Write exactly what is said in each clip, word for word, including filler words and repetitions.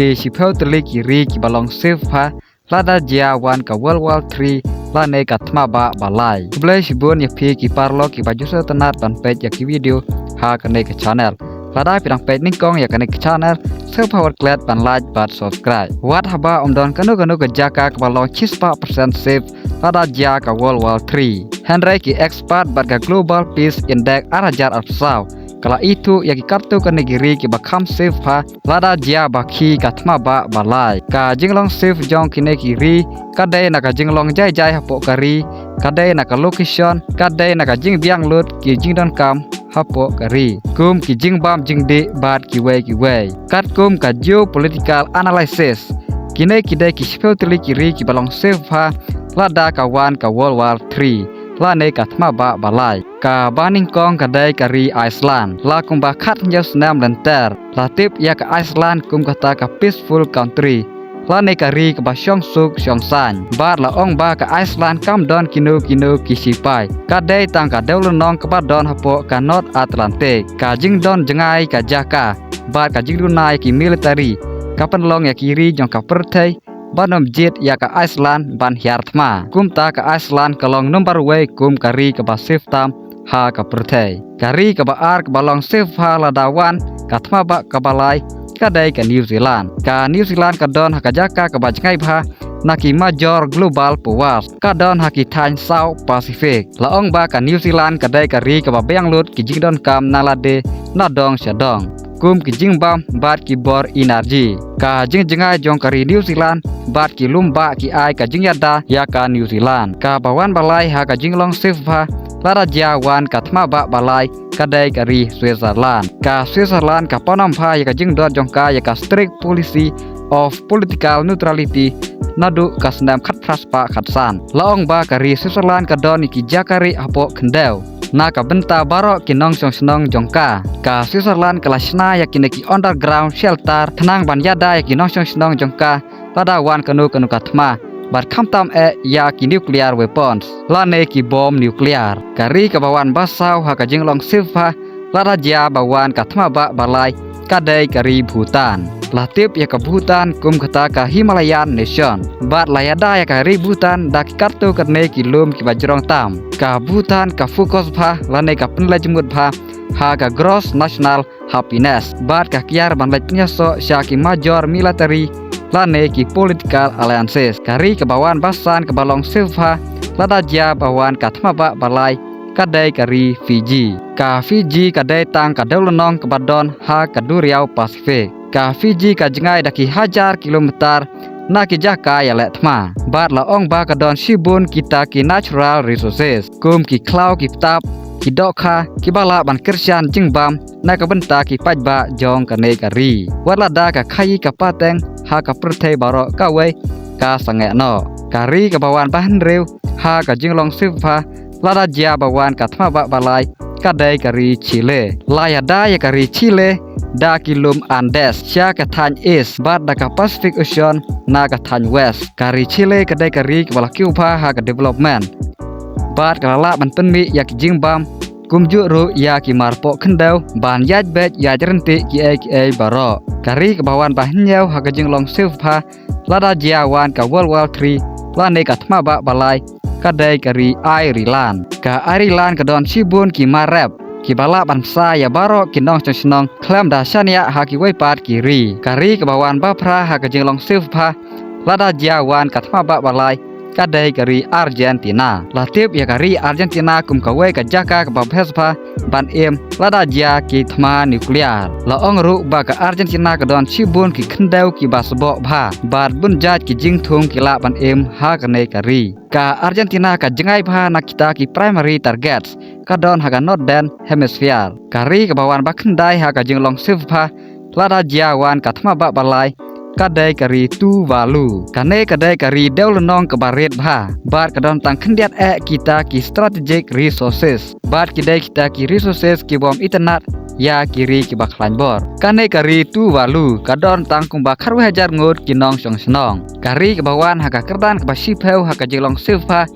Ki shiphew tylli ki ri kiba long save bha lada jia wan ka World War Three lane ka thma bah ba lai. Khublei shibun ïa phi ki paralok kiba ju sngewtynnat ban peit ïa ki video ha kane ka channel. Lada phi dang peit nyngkong ïa kane ka channel, sngewbha wat klet ban like bad subscribe. Wat haba ym don kano kano ka jaka kaba long shispah percent save lada jia ka World War Three. Hynrei ki expert bad ka Global Peace Index ar hajar arphew saw ka la ithuh ïa ki katto katne ki ri kiba kham save bha lada jia ba khih ka thma bah ba lai. Ka jinglong save jong kine ki ri ka dei na ka jinglong jai jai hapoh ka ri, ka dei na ka location, ka dei na ka jingbiang lut ki jingdonkam hapoh ka ri, kum ki jingbam jingdih bad kiwei kiwei. Katkum ka geopolitical analysis, kine ki dei ki shiphew tylli ki ri kiba long save bha lada ka wan ka World War Three lane ka thma bah ba lai. Kaba nyngkong ka dei ka ri Iceland. La kumba khathynñiew snem lynter la tip ïa ka Iceland kum kata ka peaceful country lane ka ri kaba shong suk shong saiñ. Bad la ong ba ka Iceland kam don kino kino ki sipai, ka dei tang ka dewlynnong kaba don hapoh ka North Atlantic. Ka jingdon jngai ka jaka bad ka jingduna ïa ki military ka pynlong ïa ki ri jong ka pyrthei ban ym jied ïa ka Iceland ban hiar thma. Kumta ka Iceland ka long number wei kum ka ri kaba save tam ha ka pyrthei. Ka ri kaba ar kaba long save bha lada wan ka thma bah kaba lai ka dei ka New Zealand. Ka New Zealand ka don ha ka jaka kaba jngai bha na ki major global powers, ka don ha ki thaiñ South Pacific. La ong ba ka New Zealand ka dei ka ri kaba biang lut ki jingdonkam na lade na dong sha dong, kum ki jingbam bad ki bor energy. Ka jingjngai jong ka ri New Zealand bad ki lum bah ki ai ka jingïada ïa ka New Zealand. Kaba wan ba lai ha ka jinglong save bha lada jia wan ka thma bah ba lai ka dei ka ri Switzerland. Ka Switzerland ka pawnam bha ïa ka jingdon jong ka ïa ka strict policy of political neutrality naduh ka snem khatphra spah khatsan. La ong ba ka ri Switzerland ka don ïa ki jaka rieh hapoh khyndew na ka bynta baroh ki nongshong shnong jong ka. Ka Switzerland ka la shna ïa kine ki underground shelter khnang ban ïada ïa ki nongshong shnong jong ka lada wan kano kano ka thma, bad khamtam eh ïa ki nuclear weapons lane ki bom nuclear. Ka ri kaba wan ba saw ha ka jinglong save bha lada jia ba wan ka thma bah ba lai ka dei ka ri Bhutan. La tip ïa ka Bhutan kum kata ka Himalayan nation, bad la ïada ïa ka ri Bhutan da ki katto katne ki lum kiba jrong tam. Ka Bhutan ka focus bha lane ka pynlait jingmut bha ha ka gross national happiness bad ka kiar ban leit pynïasoh sha ki major military lane ki political alliances. Ka ri kaba wan ba san kaba long save bha lada jia ba wan ka thma bah ba lai ka dei ka ri Fiji. Ka Fiji ka dei tang ka dewlynnong kaba don ha ka duriaw Pacific. Ka Fiji ka jngai da ki hajar kilometer na ki jaka ïaleh thma, bad la ong ba ka don shibun kita ki natural resources kum ki khlaw, ki btap, ki dohkha kiba lah ban kyrshan jingbam na ka bynta ki paidbah jong kane ka ri. Wat lada ka khaïi ka pateng ha ka pyrthei baroh kawei ka sangeh noh. Ka ri kaba wan ba hynriew ha ka jinglong save bha lada jia ba wan ka thma bah ba lai ka dei ka ri Chile. La ïada ïa ka ri Chile da ki lum Andes sha ka thaiñ East bad da ka Pacific Ocean na ka thaiñ West. Ka ri Chile ka dei ka ri kaba la kiew bha ha ka development bad ka la lah ban pynmih ïa ki jingbam kumjuh ruh ïa ki marpoh khyndew ban ïaid beit ïaid ryntih kiei kiei baroh. Ka ri kaba wan ba hynñiew ha ka jinglong save bha lada jia wan ka World War Three lane ka thma bah ba lai ka dei ka ri Ireland. Ka Ireland ka don shibun ki mar rep kiba lah ban bsa ïa baroh ki nongshong shnong khlem da shaniah ha kiwei pat ki ri. Ka ri kaba wan ba phra ha ka jinglong save bha lada jia wan ka thma bah ba lai ka dei ka ri Argentina. La tip ïa ka ri Argentina kum kawei ka jaka kaba best bha ban im lada jia ki thma nuclear. La ong ruh ba ka Argentina ka don shibun ki khyndew kiba sboh bha bad bun jait ki jingthung ki lah ban im ha kane ka ri. Ka Argentina ka jngai bha na kita ki primary targets, ka don ha ka Northern Hemisphere. Ka ri kaba wan ba khyndai ha ka jinglong save bha lada jia wan ka thma bah ba lai ka dei ka ri Tuvalu. Kane ka dei ka ri dewlynnong kaba rit bha bad ka don tang khyndiat eh kita ki strategic resources bad ki dei kita ki resources ki bym itynnad ïa ki ri kiba khlaiñ bor. Kane ka ri Tuvalu ka don tang kumba khatwei hajar ngut ki nongshong shnong. Ka ri kaba wan ha ka kyrdan kaba shiphew ha ka jinglong save bha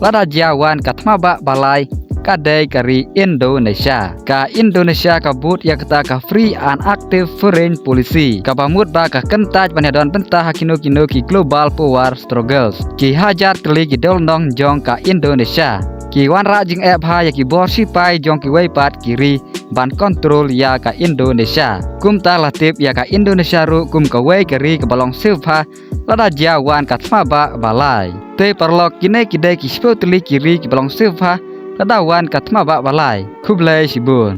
lada jia wan ka thma bah ba lai ka dei ka ri Indonesia. Ka Indonesia ka bud ïa kata ka Free and Active Foreign Policy, kaba mut ba ka kyntait ban ïadon bynta ha kino kino ki global power struggles. Ki hajar tylli ki dewlynnong jong ka Indonesia ki wanrah jingeh bha ïa ki bor sipai jong kiwei pat ki ri ban kontrol ïa ka Indonesia. Kumta la tip ïa ka Indonesia ruh kum kawei ka ri kaba long sngewbha lada jia wan ka thma bah ba lai. Te paralok, kine ki dei ki shiphew tylli ki ri kiba long sngewbha lada wan ka thma bah ba lai. Khublei shibun.